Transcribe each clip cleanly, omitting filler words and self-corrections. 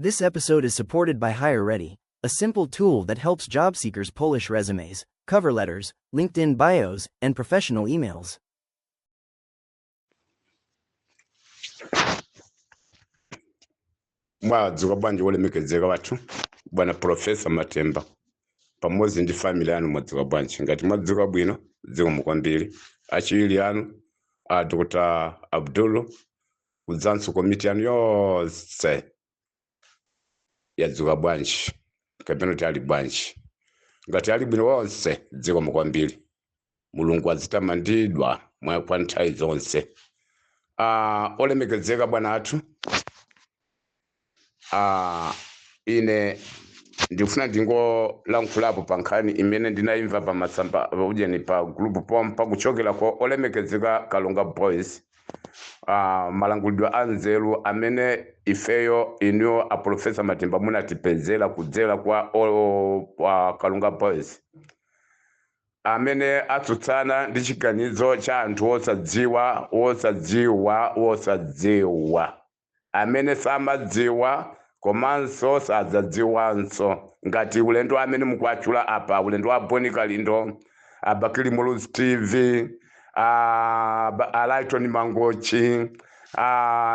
This episode is supported by HireReady, a simple tool that helps job seekers polish resumes, cover letters, LinkedIn bios, and professional emails. Mwadzuka bwanji wolemekezeka wathu bwana Profesa Matemba pamodzi ndi family yanu? Mwadzuka bwanji? Ngati mwadzuka bwino, zikomo kwambiri. Achiwiri anu a Dr Abdul kudzanso komiti yanu yonse yadzuka bwanji kapena kuti ali bwanji? Ngati ali bwino wonse, zikomo kwambiri. Mulungu azitamandidwa mwa kwa nthawi zonse. Olemekezeka bwana athu, ine ndikufuna ndingolankhulapo pa nkhani imene ndinayimva pa masamba ujeni pa group pompa kuchokera kwa olemekezeka Kalonga Boys, malankhulidwe a nzeru amene ifeyo inuyo a Profesa Matemba munatipezera kudzera kwa Kalonga Boys amene atsutsana ndi chiganizo cha anthu osadziwa, osadziwa, osadziwa, amene samadziwa komanso sadzadziwanso, ngati ulendo amene mukuatchula apa, ulendo wa Boni Kalindo, a Bakili Muluzi TV, a Lighton Mangochi,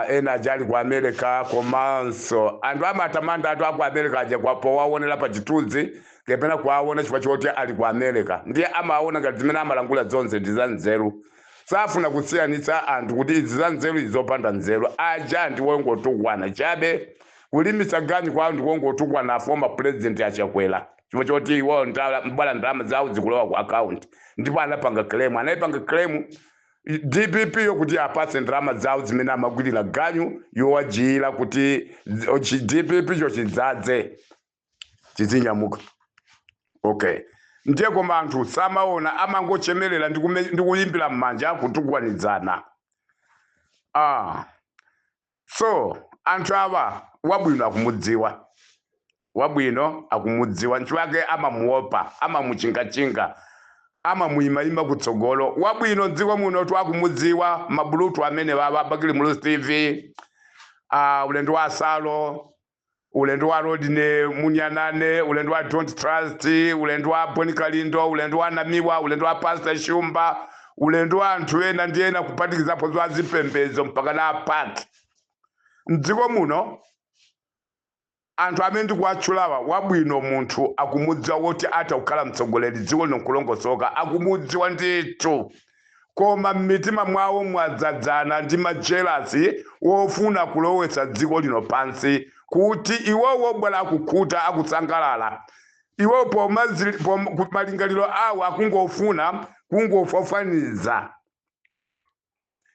ena aja ali ku America. Komanso anthu amatamanda anthu aku America aja powaonera pa chithunzi kapena kuwaona chifukwa choti ali ku America, ndiye amaona ngati zimene amalankhula zonse ndi za nzeru. Safuna kusiyanitsa anthu kuti izi za nzeru, izi zopanda nzeru. Aja ndi wongotukwana chabe, kulimbitsa ganyu kwa anthu wongotukwana former president aChakwera chifukwa choti iwo mbala ndalama zawo zikulowa ku account, ndipo anapanga claim, anayipanga claim DPP yokuti apatse ndalama zawo zimene amagwirira ganyu yowajiyira kuti DPP cho chidzadze chizinyamuka. Okay, ndiye koma anthu samaona, amangochemerera ndi kuyimbira m'manja kutukwanidzana. So anthu awa wabwino akumudziwa, wabwino akumudziwa, nchiwake amamuopa, amamuchingachinga, amamuyimayima kutsogolo. Wabwino mdziko muno tu akumudziwa, mabulutu amene wawa Bakili Muluzi TV, ulendo wa Asalo, ulendo wa Rodney Munyanane, ulendo wa Don't Trust, ulendo wa Boni Kalindo, ulendo wa Namiwa, ulendo wa Pastor Shumba, ulendo wa anthu ena ndi ena, kupatikizapo za zipembedzo mpaka na apaki mdziko muno. Anthu amene ndikuwatchulawa, wabwino munthu akumudziwa woti atha kukhala mtsogoleri dziko lino nkulongosoka, akumudziwa ndithu, koma m'mitima mwawo mwadzadzana ndi ma jealous wofuna kulowetsa dziko lino pansi, kuti iwowo bwala akukhuta, akusangalala iwo malingaliro awo akungofuna kungofafaniza.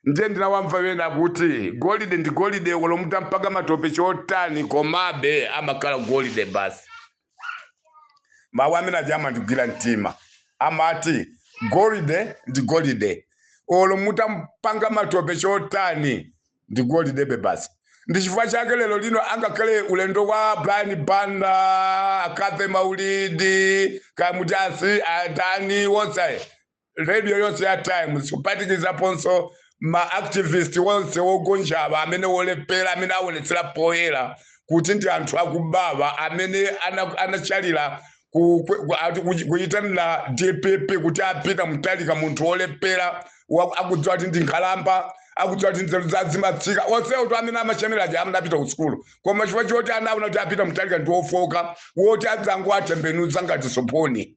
Ndiye ndinawamva wena kuti golide ndi golide, wolomuta mpaka matope chotani, komabe amakhala golide basi. Mawu amene aja amandigwira mtima, amati golide ndi golide, olo mutampanga matope chotani, ndi golidebe basi. Ndi chifukwa chake lero lino angakhale ulendo wa Brian Banda, Akathe Maulidi, Kamutasi, atani wonse, radio yonse ya Times, kupatikizaponso ma activist wonse wogonjava amene wolepera, amene aonetsera poyera kuti ndi anthu akubawa, amene anachalira kuyitanira DPP kuti apita Mutharika, munthu wolepera, akudziwa kuti ndi nkhalamba, akudziwa kuti nzeru zazimatsika. Onsewo tu amene amachemera aja amanapita ku sukulu, koma chifukwa choti anaona kuti apita Mutharika ndi wofoka woti adzango atembenuza ngati soponi,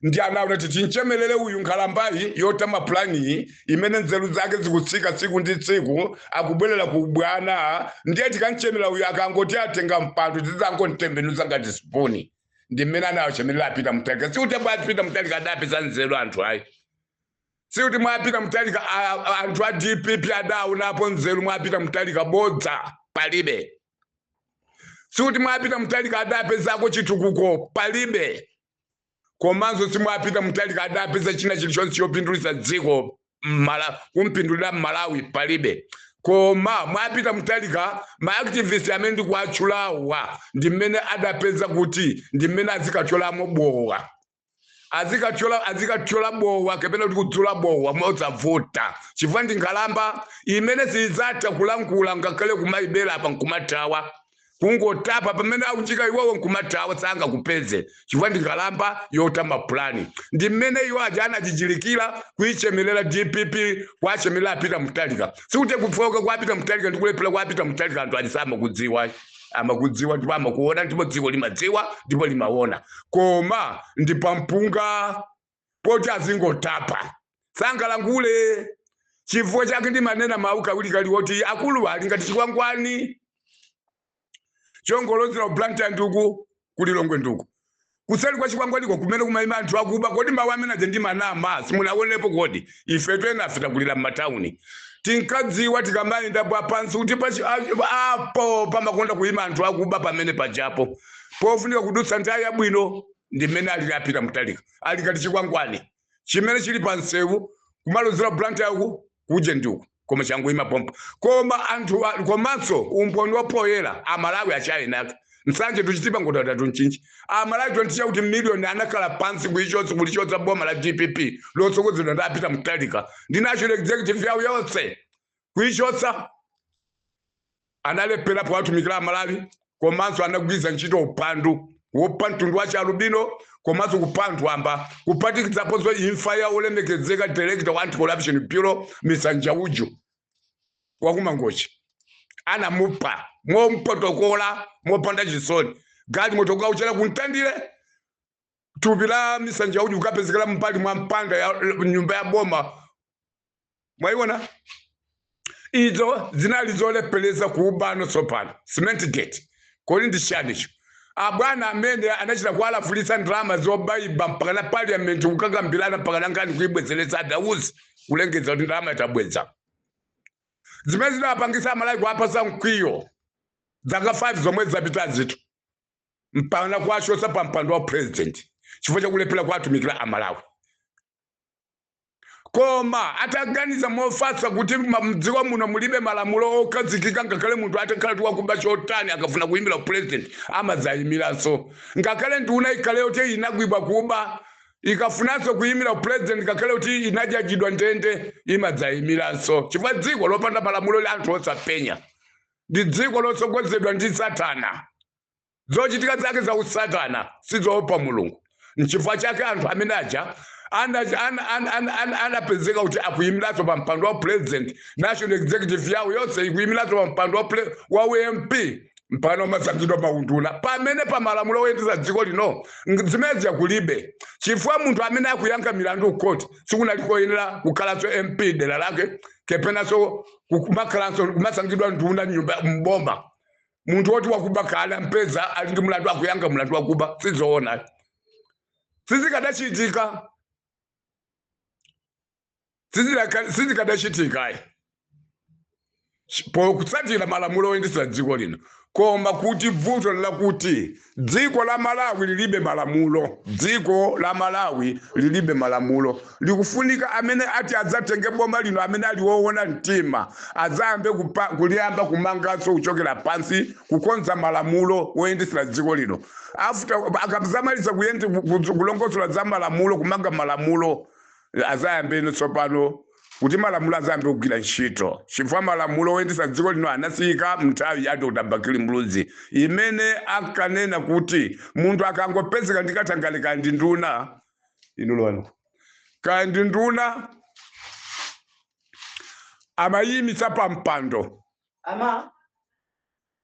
ndi anaona kuti tinchemelere uyu nkhalambayi yotama pulaniyi imene nzeru zake zikutsika tsiku ndi tsiku, akubwerera ku bwana, ndiye tikanchemera uyu, akangoti atenga mpando tidzangontembenuza ngati sipuni. Ndi mmene anawachemerera apita Mutharika. Sikuti apita Mutharika adapeza nzeru anthu ayi, sikuti mwapita Mutharika anthu a DPP adaonapo nzeru mwapita Mutharika, bodza, palibe. Sikuti mwapita Mutharika adapezako chitukuko, palibe. Komanso simwapita Mutharika adapeza china chilichonse chopindulitsa dziko kumpindulira Mmalawi, palibe. Koma mwapita Mutharika ma activist amene ndikuatchulawa ndi mmene adapeza kuti ndi mmene azikathyolamo bowa. Azikathyola bowa kapena kuti kudzula bowa modzavuta, chifukwa ndi nkhalamba imene siyidzatha kulankhula, ngakhale kumayibera apa nkumathawa, kungotapa pamene akuchika iwowo nkumathawa, sangakupeze chifukwa ndi nkhalamba yotama pulani. Ndi mmene iwo aja anachichilikira kuichemerera DPP, kwachemerera a Peter Mutharika. Sikuti kufoka kwa Peter Mutharika ndi kulephera kwa Peter Mutharika anthu alisamakudziwa, amakudziwa ndipo amakuona, ndipo dziko limadziwa ndipo limaona, koma ndi pampunga poti azingotapa, sangalangule. Chifukwa chake ndimanena mawu kawirikawiri woti akulu ali ngati chikwangwani chongolozera Blantyre nduku kulilongwe nduku, kuseri kwa chikwangwaniko kumene kumayima anthu akuba. Kodi mawu amene aja ndimanama? Simunaonepo kodi? Ife twenafe takulira m'matawuni, tinkadziwa tikamayenda bwa pansi kuti apo pamakonda kuyima anthu akuba pamene pajapo pofunika kudutsa nthawi yabwino. Ndi mmene alili a Peter Mutharika, ali ngati chikwangwani chimene chili pa msewu kumalozera Blantyre uku kuje ndiuku, koma changoyima pompo. Koma anthu komanso umboni wapoyera, Amalawi achayenaka Nsanje tuchitipa ngodadatu mchinji, Amalawi 20 chakuti miliyoni anakhala pansi kuichotsa, kulichotsa boma la DPP lotsogozedwa ndi a Peter Mutharika ndi national executive yawo yonse kuichotsa. Analephera powatumikira Amalawi, komanso anagwiza ntchito upandu wopha mtundu wa chialubino komanso kupha anthu amba, kuphatikizaponso imfa ya olemekezeka director wa Anti-Corruption Bureau, Mr Njauju wakumangochi. Anamupha mompotokola mopanda chisoni, galimoto kauchera kuntandire, thupi la Mr Njauju kukapezekera mbali mwa mpanda ya nyumba ya boma. Mwaiona, izo zinali zolephereza kuubano. Tsopano Cement Gate, kodi ndi chanicho? Abwana amene anachita kuwalafulitsa ndalama zobayiba mpaka na parliament kukakambirana mpaka nangani kuibwezeretsa, adauzi kulengeza kuti ndalama itabweza, zimene zinapangisa Amalawi kuwapasa mkwiyo zaka 5 zomwe zapita zitu, mpaka kuwachosa pa mpando wa president chifukwa chakulephera kuwatumikira Amalawi. Koma ataganiza mofatsa kuti mdziko muno mulibe malamulo okhazikika, ngakhale munthu atakhala kuti wakuba chotani, akafuna kuyimbira president amadzayimiranso. Ngakhale nduna ikhale kuti inagwidwa kuba, ikafunanso kuyimira president, ngakhale kuti inajajidwa ndende, imadzayimiranso, chifukwa dziko lopanda malamulo li anthu osapenya ndi dziko lotsogozedwa ndi Satana, zochitika zake za usatana, sizoopa Mulungu. Nchifukwa chake anthu amene aja anapezeka kuti akuyimiranso pa mpando wa president, national executive yawo yonse ikuyimiranso pa mpando wa uMP, mpano umasankhidwa maunduna, pamene pa malamulo oyendetsa dziko lino zimene ziyakulibe, chifukwa munthu amene akuyankha milandu kukoti sikunali koyenera kukhalanso MP dera lake, kepenanso kumakhalanso kumasankhidwa nduna nyumba mboma. Munthu woti wakuba kale, mpeza ali ndi mlandu, akuyankha mlandu wakuba, sizoona, sizikadachitika, sizikadachitika pokutsatira malamulo oyendetsa dziko lino. Koma kuti vuto lakuti dziko la Malawi lilibe malamulo, dziko la Malawi lilibe malamulo, likufunika amene ati adzatenge boma lino, amene ali woona mtima, adzayambe kuliyamba kumanganso kuchokera pansi, kukonza malamulo woyendetsera dziko lino. After akazamaliza kulongosola za malamulo, kumanga malamulo, azayambeni tsopano kuti malamulo azayambe kugwira ntchito, chifukwa malamulo oyendetsa dziko lino anasiyika mnthawi ya Dr Bakili Muluzi, imene akanena kuti munthu akangopezeka ndi katangale, kandi nduna inu lwanu, kandi nduna, amayimitsa pa mpando. Ama.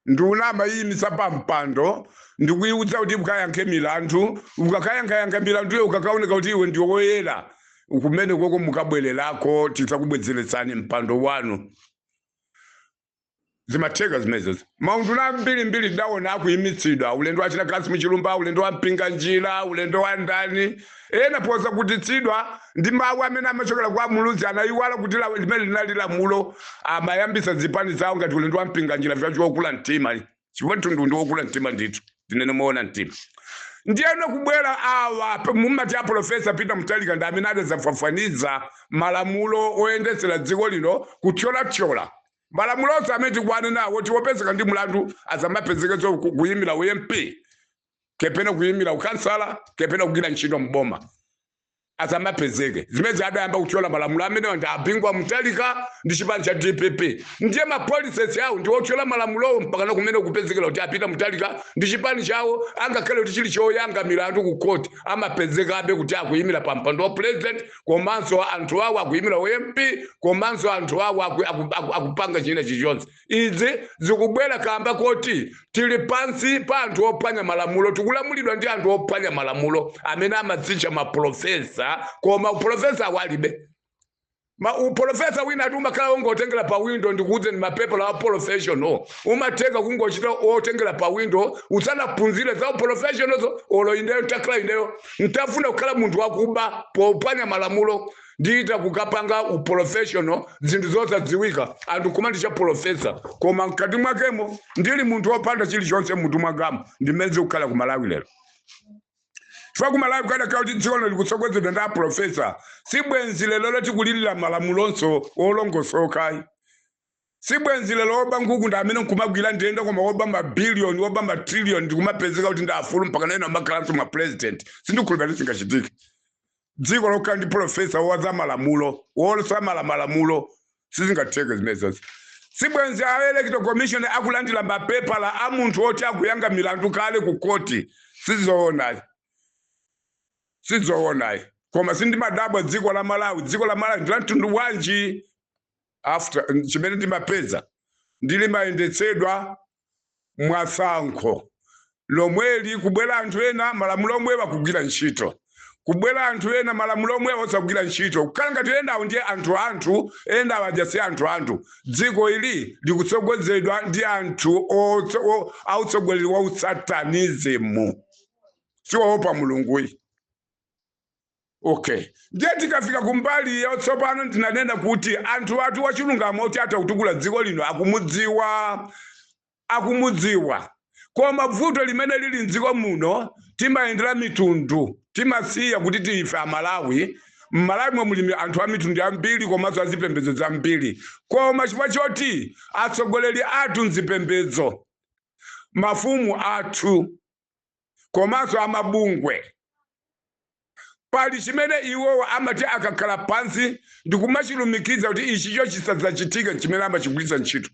Nduna amayimitsa pa mpando ndikuiudza kuti ukayankhe milandu, ukakayankhayankha milanduyo, ukakaoneka kuti iwe ndi woyera, kumene koko mukabwererako, tidzakubwezeretsani mpando wanu. Zimatheka zimenezo. Maunduna ambirimbiri ndaona akuyimitsidwa, ulendo wa China Muchilumba, ulendo wa Mpinga Njira, ulendo wa ndani ena, poza kutitsidwa ndi mawu amene amachokera kwa Muluzi. Anayiwala kuti limene linali lamulo, amayambisa zipani zawo ngati ulendo wa Mpinga Njira, vyachokula mtima, chifukwa mtundu ndi wokula mtima ndithu, ndinene moona mtima. Ndiyeno kubwera awa mumati a Professor Peter Mutharika ndi amene adadzafafaniza malamulo oyendetsera dziko lino, kuthyolathyola malamulo onse amene tikuwane nawo, tiwopezeka ndi mlandu azamapezekezo kuyimira uMP, kepena kuyimira ukansala, kepena kugwira ntchito mboma. Asamapezeke. Zimene adayamba kuthyola malamulo amenewa ndi a Bingu wa Mutharika ndi chipani cha DPP. Ndiye ma policies awo ndi othyola malamulowo, mpakana kumene kupezekera kuti a Peter Mutharika ndi chipani chawo, angakhale kuti chili choyanga milandu ku court, amapezekabe kuti akuyimira pa mpando wa president, komanso anthu awo akuyimira u MP, komanso anthu awo akupanga china chilichonse. Izi zikubwera kamba koti tili pansi pa anthu ophwanya malamulo. Tikulamulidwa ndi anthu ophwanya malamulo amene amadzitcha maprofesa, koma uprofesa awalibe. Ma uprofesa wina ati umakhala ungotengera pa window. Ndikuuze, ndi mapepala wa professional umatenga kungochita otengera pa window, usanaphunzire za uprofessional. So olo ineyo ntakhala ineyo ntafuna kukhala munthu wakuba pophwanya malamulo, ndiita kukapanga uprofessional, zinthu zosadziwika, anthu kumanditcha profesa, koma mkati mwakemo ndili munthu wopanda chilichonse munthu mwakamo. Ndimene zikukhala ku Malawi lero, chifukwa ku Malawi kukadakhala kuti dziko lino likutsogozedwa ndi aprofesa, si bwenzi lero latikulirira malamulonso olongosokayi, si bwenzi lero oba nkhuku ndi amene nkumagwira ndende, koma oba mabiliyoni, oba matriliyoni ndikumapezeka kuti ndi afulu, mpaka nena amakhalanso ma president. Sindikhulupirira kuti zingachitike. Dziko lokhala ndi profesa wa za malamulo, wosamala malamulo, sizingatheke zimenezozo. Si bwenzi a Electoral Commission akulandira mapepala a munthu oti akuyanga milandu kale ku koti. Sizoona, sizoonayi. Koma sindimadabwa dziko la Malawi, dziko la Malawi ndi la mtundu wanji? After chimene ndimapeza ndilimayendetsedwa mwasankho lomweli, kubwera anthu ena, malamulo omwe akugwira ntchito, kubwera anthu ena, malamulo omwe osagwira ntchito, kukhala ngati enawo ndiye anthu enawo aja si anthu. Dziko ili likutsogozedwa ndi anthu autsogoleri wa usatanism, siwoopa Mulunguyi. Okay, ndiye tikafika kumbali yatsopano, ndinanena kuti anthu athu wachilungamo oti atha kutukula dziko lino akumudziwa, akumudziwa. Koma vuto limene lili mdziko muno, timayendera mitundu, timasiya kuti tiife Amalawi. Mmalawi mwe muli anthu a mitundu yambiri komanso azipembedzo zambiri, koma chifukwa choti atsogoleri athu mzipembedzo, mafumu athu komanso amabungwe, pali chimene iwowo amati akakhala pansi ndikumachilumikiza kuti ichicho chisadzachitike, chimene amachigwiritsa ntchito.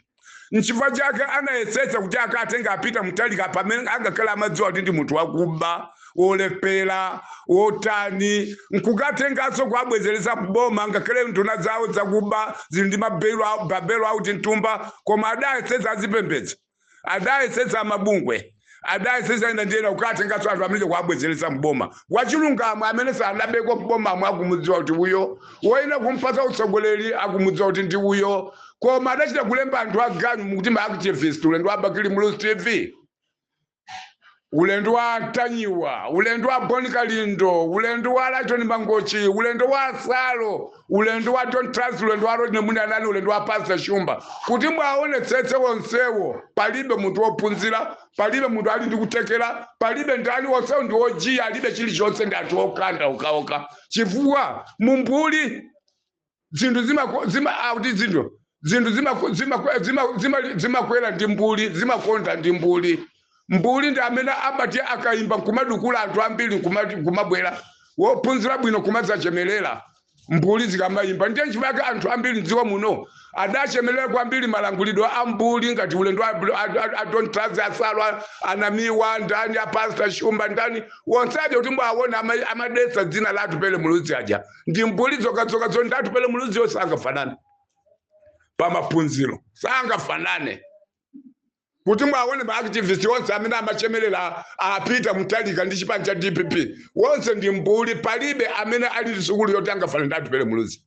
Nchifukwa chake anayesetsa kuti akatenga a Peter Mutharika, pamene angakhala amadziwa kuti ndi munthu wakuba, wolepera, wotani, nkukatenganso kuabwezeresa boma, ngakhale nduna zawo zakuba zili ndi mabelo auti mtumba. Koma adayesetsa azipembedza, adayesetsa amabungwe, adayesetsa ena ndiyena kukatenganso anthu amene kuabwezeresa mboma. Wachilungamo amene sanabeko mbomamo akumudziwa kuti uyo woyena kumpasa utsogoleri, akumudziwa kuti ndi uyo. Koma adachita kulemba anthu aganyu mukuti ma activist, ulendo wa Bakili Muluzi TV, ulendo wa Tanyiwa, ulendo wa Boni Kalindo, ulendo wa Laton Mangochi, ulendo wa Salo, ulendo wa Don Trust, ulendo wa Rodney Munanani, ulendo wa Pastor Shumba, kuti mwaonetsetse wonsewo palibe munthu wophunzira, palibe munthu ali ndi kutekera, palibe ndani. Wonsewo ndi wojiya, alibe chilichonse, ndi anthu okanda okaoka. Chifukwa mumbuli zinthu zima akuti zinthu zimakwera ndi mbuli, zimakonda ndi mbuli. Mbuli ndi amene amati akayimba nkumadukula anthu ambiri nkumabwera, wophunzira bwino kumadzachemelera mbuli zikamayimba. Ndiye nchifukwa chake anthu ambiri mdziko muno adachemelera kwambiri malangulidwe a mbuli, ngati ulendo a Don Trust, asalwa, anamiwa, ndani, a Pastor Shumba, ndani, wonse aja. Kuti mwaona amadetsa dzina la Atupele Muluzi aja ndi mbuli zokhazoka zo. Ndi Atupele Muluzi yonse sangafanane pamaphunziro, sangafanane. Kuti mwaone ma activist onse amene amachemelera a Peter Mutharika ndi chipani cha DPP, wonse ndi mbuli, palibe amene ali ndi sukulu yoti angafanane ndi Atupele Muluzi.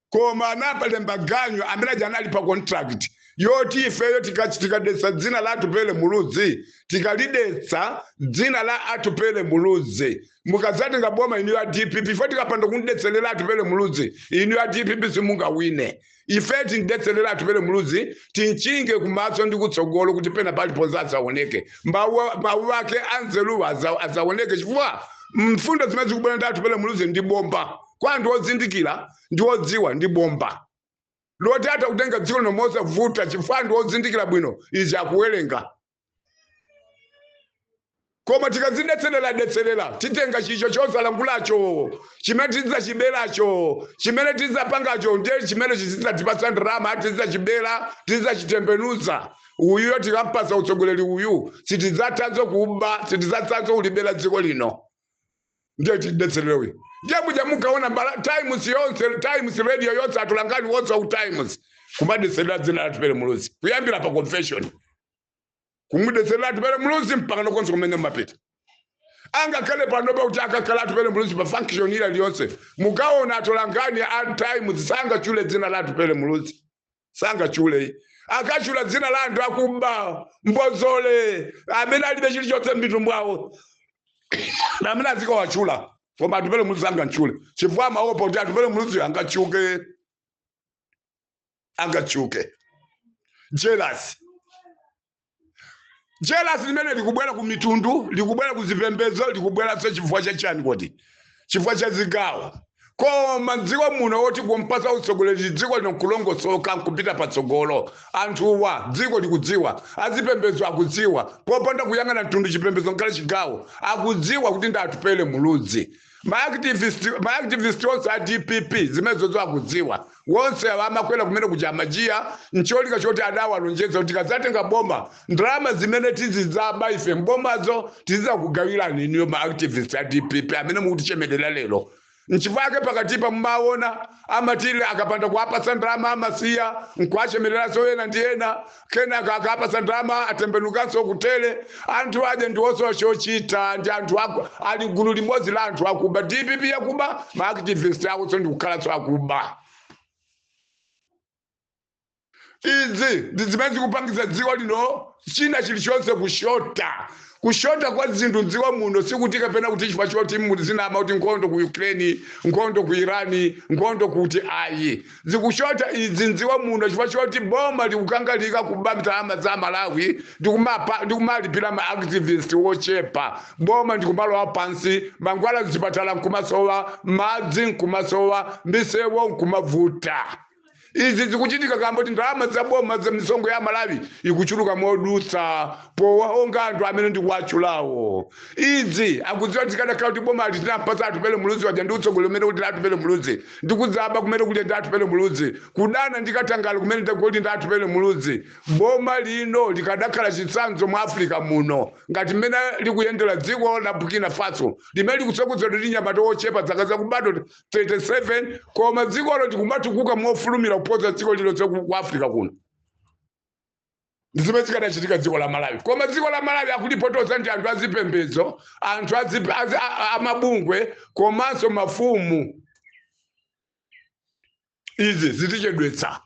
Koma anapalemba ganyu amene aja anali pa contract yoti ifeyo tikadetsa dzina la Atupele Muluzi, tikalidetsa dzina la Atupele Muluzi, mukadzatenga boma inu ya DPP, ife tikapanda kundetselera Atupele Muluzi, inu ya DPP simungawine. Ife tindetselera Atupele Muluzi, tinchinge kumaso ndi kutsogolo kuti pena paliponse asaoneke, mawu ake anzeruwa asaoneke, chifukwa mfundo zimene zikubwera ndi Atupele Muluzi ndi bomba kwa anthu ozindikira ndi odziwa, ndi bomba loti atha kutenga dziko lino mosavuta, chifukwa anthu ozindikira bwino izi akuwerenga. Koma tikazidetserera detserera, titenga chicho chosalangulacho chimene tidzachiberacho, chimene tidzapangacho, ndiye chimene chizidzatipatsa ndalama. Tidzachibera, tidzachitembenuza. Uyuyo tikampasa utsogoleri uyu, sitidzathanso kuba, sitidzathanso kulibera dziko lino. Ndiye tidetserere uyu. Ndiye muja mukaona mbala Times yonse, Times Radio yonse, atolankhani wonse ku Times kumadetserera dzina la Atupele Muluzi, kuyambira pa confession, kumudetserera Atupele Muluzi mpaka nokonse kumene mumapita. Angakhale panopa kuti akakhala Atupele Muluzi pa function ila liyonse, mukaona atolankhani a Times sangachule dzina la Atupele Muluzi, sangachule. Akachula dzina la anthu akuba, mbozole, amene alibe chilichonse m'mitumbo mwawo, amene azikawachula. Koma Atupele Muluzi angachule chifukwa amaopa kuti Atupele Muluzi angachuke, angachuke. Jealous, jealous limene likubwera ku mitundu, likubwera ku zipembedzo, likubweranso chifukwa cha chani kodi? Chifukwa cha zigawo. Koma mdziko muno woti kumpasa utsogoleri, dziko lino nkulongosoka, nkupita patsogolo. Anthuwa dziko likudziwa, azipembedzo akudziwa, popanda kuyang'ana mtundu, chipembedzo nkale chigawo, akudziwa kuti ndi Atupele Muluzi. Ma activist onse a DPP zimenezozo akudziwa wonse. Amakwera kumene kuja amajiya ncholinga choti adawalonjeza kuti tikadzatenga boma, ndalama zimene tizidzaba ife mbomazo tizidzakugawirani inuyo ma activist a DPP amene mukutichemerera lero. Nchifukwa pakatipa mumaona amatili akapanda kuwapasa ndalama amasiya nkuwachemereranso ena ndi ena. Kenaka akapasa ndalama atembenukanso kutere. Anthu aja ndi osowa chochita, ndi anthu ali gulu limodzi la anthu akuba. DPP yakuba, ma activist awonso ndi kukhalanso akuba. Izi ndi zimene zikupangisa dziko lino china chilichonse kushota. Kushota kwa zinthu mdziko muno sikuti kapena kuti chifukwa choti zinama kuti nkhondo ku Ukraine, nkhondo ku Irani, nkhondo kuti, ayi. Zikushota izi mdziko muno chifukwa choti boma likukangalika kuba ndalama za Malawi ndikumalipira ma activist wochepa. Boma ndikumalowa pansi, mankhwala mzipatala nkumasowa, madzi nkumasowa, misewu nkumavuta. Izi zikuchitika kamba kuti ndalama za boma za misonkho ya Malawi ikuchuluka modutsa powaonga anthu amene ndikuwatchulawo. Izi akudziwa. Tikadakhala kuti boma tinampasa Atupele Muluzi waja ndi utsogoleri umene kuti Atupele Muluzi, ndikudzaba kumene kuti ndi Atupele Muluzi, kudana ndikatangale kumene kuti ndi Atupele Muluzi, boma lino likadakhala chitsanzo mu Africa muno, ngati mmene likuyendera dziko la Burkina Faso limene likutsogozedwa ndi nyamata wochepa, zaka zakubadwa 37, koma dzikolo likumatukuka mofulumira kuposa dziko lilonse ku Africa kuno. Zimene zikadachitika dziko la Malawi. Koma dziko la Malawi akulipotoza ndi anthu azipembedzo, anthu amabungwe komanso mafumu. Izi zitichedwetsa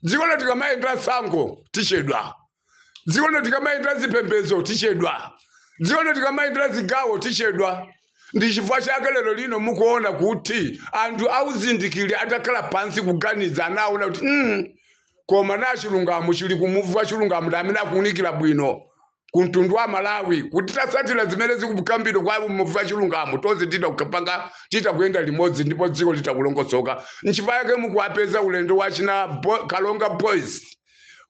dziko lino. Tikamayendera tsankho tichedwa dziko lino, tikamayendera zipembedzo tichedwa dziko lino, tikamayendera zigawo tichedwa. Ndi chifukwa chake lero lino mukuona kuti anthu auzindikire atakhala pansi kuganiza, anaona kuti koma na chilungamo chili kumuvu wa chilungamo ndi amene akuunikira bwino ku mtundu wa Malawi, kuti tasatira zimene zikukambidwa kwa muvu wa chilungamo, tonse tita kupanga, tita kuyenda limodzi, ndipo dziko litakulongosoka. Nchifukwa chake mukuwapeza ulendo wachina Kalonga Boys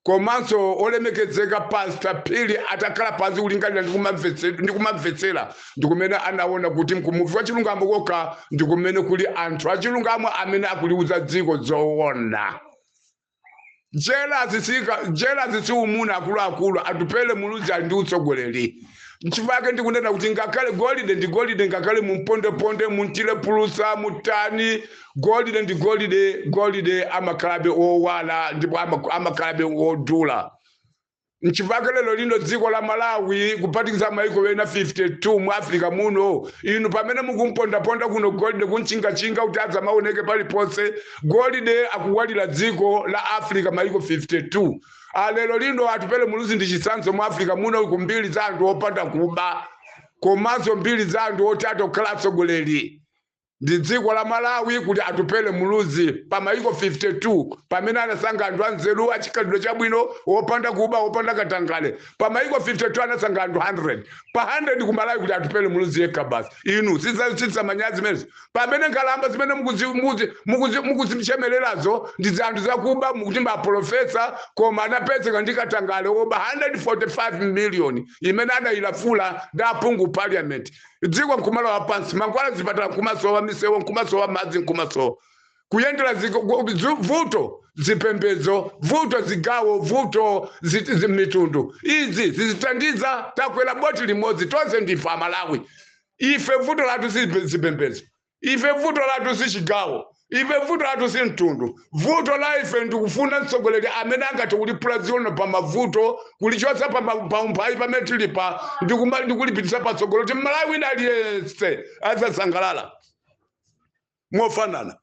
komanso olemekezeka Pastor Phiri atakhala pansi kulingalira ndi kumamvetsera, ndikumene anaona kuti mkumuvi wa chilungamo kokha ndikumene kuli anthu achilungamo amene akuliuza dziko zoona. Jealous si umuna, akuluakulu. Atupele Muluzi ali ndi utsogoleri. Nchifukwa chake ndikunena kuti ngakhale golide ndi golide, ngakhale mumpondeponde, muntile pulusa, mutani, golide ndi golide. Golide amakhalabe owala ndipo amakhalabe wodula. Nchifukwa lero lino dziko la Malawi kuphatikiza maiko ena 52 mu Africa muno, inu pamene mukumpondaponda kuno golide, kunchinga-chinga kuti adzamaoneke paliponse, golide akuwalira dziko la Africa, maiko 52. Alero lino Atupele Muluzi ndi chitsanzo mu Africa muno kumbiri za anthu opanda kuba komanso mbiri za anthu oti atokhala atsogoleri. Ndi dziko la Malawi kuti Atupele Muluzi pa mayiko 52 pamene anasankha anthu anzeru, achikhalidwe chabwino, wopanda kuba, wopanda katangale. Pa mayiko 52 anasankha anthu 100. Pa 100 ku Malawi kuti Atupele Muluzi yekha basi. Inu sizamanyazi zimenezo, pamene nkhalamba zimene mukuzichemererazo ndi anthu zakuba, mukuti maprofesa, koma anapezeka ndi katangale woba 145 million imene anayilafula ndi aphungu parliament. Dziko nkumalowa pansi, mankhwala zipatala nkumasowa, misewu nkumasowa, madzi nkumasowa, kuyendera vuto zipembedzo, vuto zigawo, vuto mitundu. Izi zizithandiza? Takwera boti limodzi tonse, ndife Amalawi. Ife vuto lathu si zipembedzo, ife vuto lathu si chigawo, ife vuto lathu si mtundu. Vuto la ife ndikufuna mtsogoleri amene angathe kulipula dziko pa mavuto, kulichotsa pa umphawi pamene tili pa, ndikulipitisa patsogolo, kuti Malawi wina aliyense azasangalala mofanana,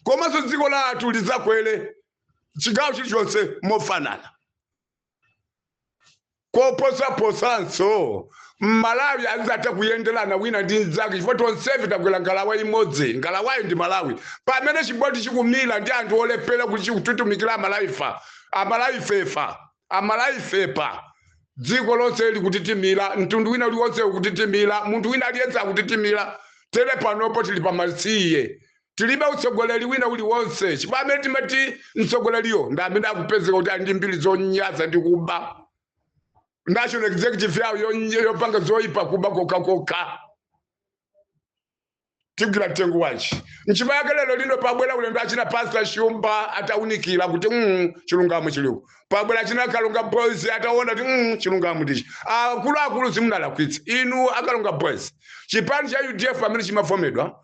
komanso dziko lathu lidzakwere chigawo chilichonse mofanana. Koposaposanso, Mmalawi azatha kuyenderana wina ndi mnzake, chifukwa tonsefe takwera ngalawa imodzi. Ngalawayo ndi Malawi. Pamene chiboti chikumira ndi anthu olephera kuti chikututumikira Amalaifa, Amalaifefa, Amalaifepa, dziko lonse likutitimira, mtundu wina uliwonse ukutitimira, munthu wina aliyense akutitimira. Tere panopo tili pamasiye, tilibe utsogoleri wina uliwonse, chifukwa amene timati mtsogoleriyo ndi amene akupezeka kuti ali ndi mbiri zonyansa ndi kuba. National executive yawo yopanga zoyipa, kuba kokakokha. Tigwira mtengo wanji? Nchifukwa yake lero lino pabwera ulendo achina Pastor Shumba ataunikira kuti chilungamo chiliko. Pabwera achina Kalunga Boys ataona kuti chilungamo ndichi. Akuluakulu, simunalakwitsa inu akalunga Boys. Chipani cha UDF pamene chimafomedwa